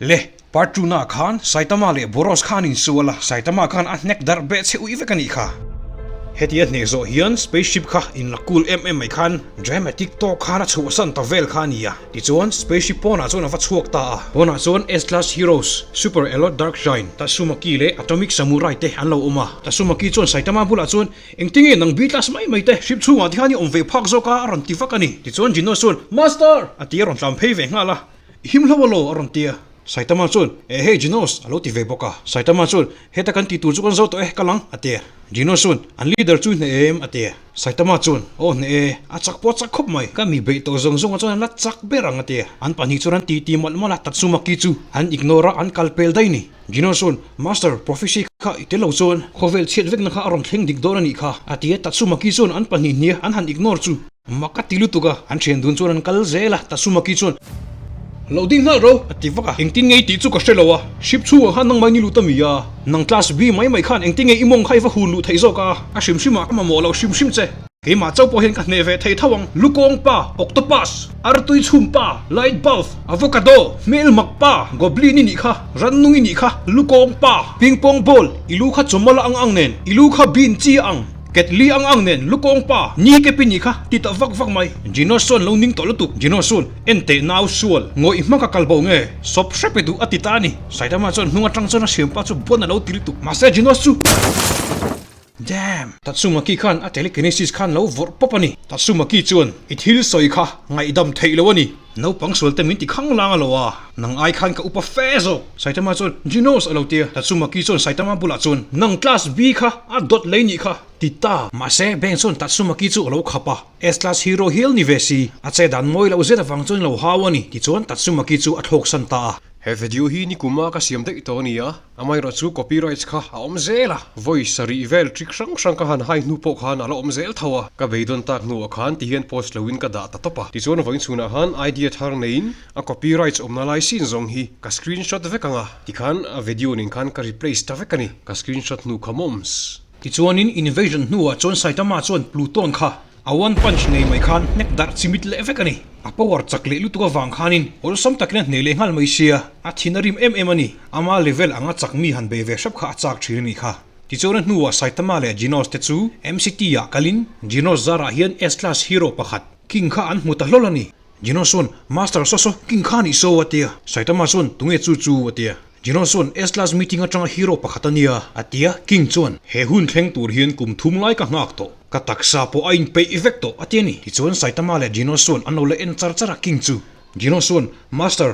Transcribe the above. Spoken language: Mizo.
Le, part two naah khan Saitama leh Boros khan insual a, Saitama khan a hnek darh beh che ui vek a nih kha. Hetia hneh zawh hian spaceship kha inla cool em em mai khan dramatic tawk khan a chhuahsan ta vel kha a ni a. Tichuan spaceship pawnah chuan a va chhuak ta a. Pawnah chuan S-Class Heroes, Super Elot Darkshine, Tatsumaki leh Atomic Samurai te an lo awm a. Tatsumaki chuan Saitama bulah chuan, Engtinge nang B-Class mai mai te ship chhungah te khan i awm ve phak zawk a? a rawn ti vak a ni. Tichuan Genos chuan, Master! a ti a rawn tlan phei ve nghal a. I him hlo alaw? a rawn ti a. Saitama chuan, Eh hei Genos! a lo ti ve bawk a. Saitama chuan, Heta kan tih tur chu kan zo tawh e, ka lang, a ti a. Genos chuan, An leader chu i hneh em? a ti a. Saitama chuan, Aw hneh e, a chak pawh a chak khawp mai. Ka mi beih tawh zawng zawngah chuan an la chak ber ang, a ti a. An pahnih chuan an titi mawlh mawlh a, Tatsumaki chu an ignore a, an kal pel daih ni. Genos chuan, Master, prophecy kha i tel lo chuan khawvel chhiat vekna kha a rawn thleng dik dawn a nih kha, a ti a. Tatsumaki chuan an pahnih hnia an han ignore chu. Mak a ti lutuk a, an thian dun chuan an kal zel a, Tatsumaki chuan, Lo ding nghal ro, a ti vak a, engtin nge i tih chu ka hre lo a, ship chhungah khan nangmah in i lut a mi a, nang class B mai mai khan engtin nge i mawng kha i va hun luh theih zawk a, a hrim hrim ah ka mamawh loh hrim hrim che. Keimah chauh pawh hian ka hneh ve thei tho ang, lukawng pa, octopus, artui chhum pa, light bulb, avocado, hmelmak pa, goblin i nih kha, rannung i nih kha, lukawng pa, ping pong ball, i lu kha chawmawla ang ang nen, i lu kha bean chi a ang. Ketli ang ang nen lukawng pa ni ke pi ni kha ti ta vak vak mai. Genos chuan lo ning tawh lutuk. Genos chuan, En teh nau sual, ngawih hma ka kal bo nge? Sawp hrep i duh a ti ta a ni. Saitama chuan hnung atang chuan a siampa chu buan a lo ti lutuk. Mahse Genos chu Damn! Tatsumaki khan a telekinesis khan lo vawrh pawp a ni. Tatsumaki chuan, I thil sawi kha ngaihdam theih lo a ni. Naupang sual te min ti khang lang a lo a, nang ai khan ka upa fe zawk. Saitama chuan, Genos a lo ti a. Tatsumaki chuan Saitama bulah chuan, Nang class B kha a dawt lei nih kha, ti ta. Mahse, Beng chuan Tatsumaki chu a lo khap a, S-class hero hial ni ve si, a che dan mawi loh zet avang chuan lo hau a ni, tichuan Tatsumaki chu a thlawk san ta a. He video hi nikuma ka siam daih tawh a ni a. Amaherawh chu copyrights kha a awm zel a, vawi sarih vel trick hrang hrang ka han hai hnu pawh khan a la awm zel tho a, ka beidawn tak hnuah khan ti hian post loin ka dah ta tawp a. Tichuan vawiin chhunah khan idea thar neiin a copyrights awmna lai sin zawng hi ka screenshot vek ang a, tikhan a video nen khan ka replace ta vek a ni, ka screenshot hnu kha moms. Tichuanin invasion hnuah chuan Saitama chuan Pluton kha A one punch ngei mai khan hnek darh chimit leh vek a ni. A power chak leh lutuk avang khanin awlsam takin a hneh leh nghal mai sia, a thin a rim em em a ni. Ama level anga chak mi han bei ve hrep kha a chak thin a nih kha. Tichuan a hnuah Saitama leh Genos te chu MCT ah kalin Genos zarah hian S-class hero pakhat, King kha an hmu ta hlawl a ni. Genos chuan, Master saw saw, King kha nih saw a tia. Saitama chuan, Tunge chu chu a tia. Genos chuan, S-class meeting atanga hero pakhat a nia a tia. King chuan, He hun thleng tur hian kum thum lai ka nghak tawh. Ka taksa pawh a inpeih vek tawh a ti a ni. Tichuan Saitama leh Genos chuan an lo la en char char a King chu. Genos chuan, Master!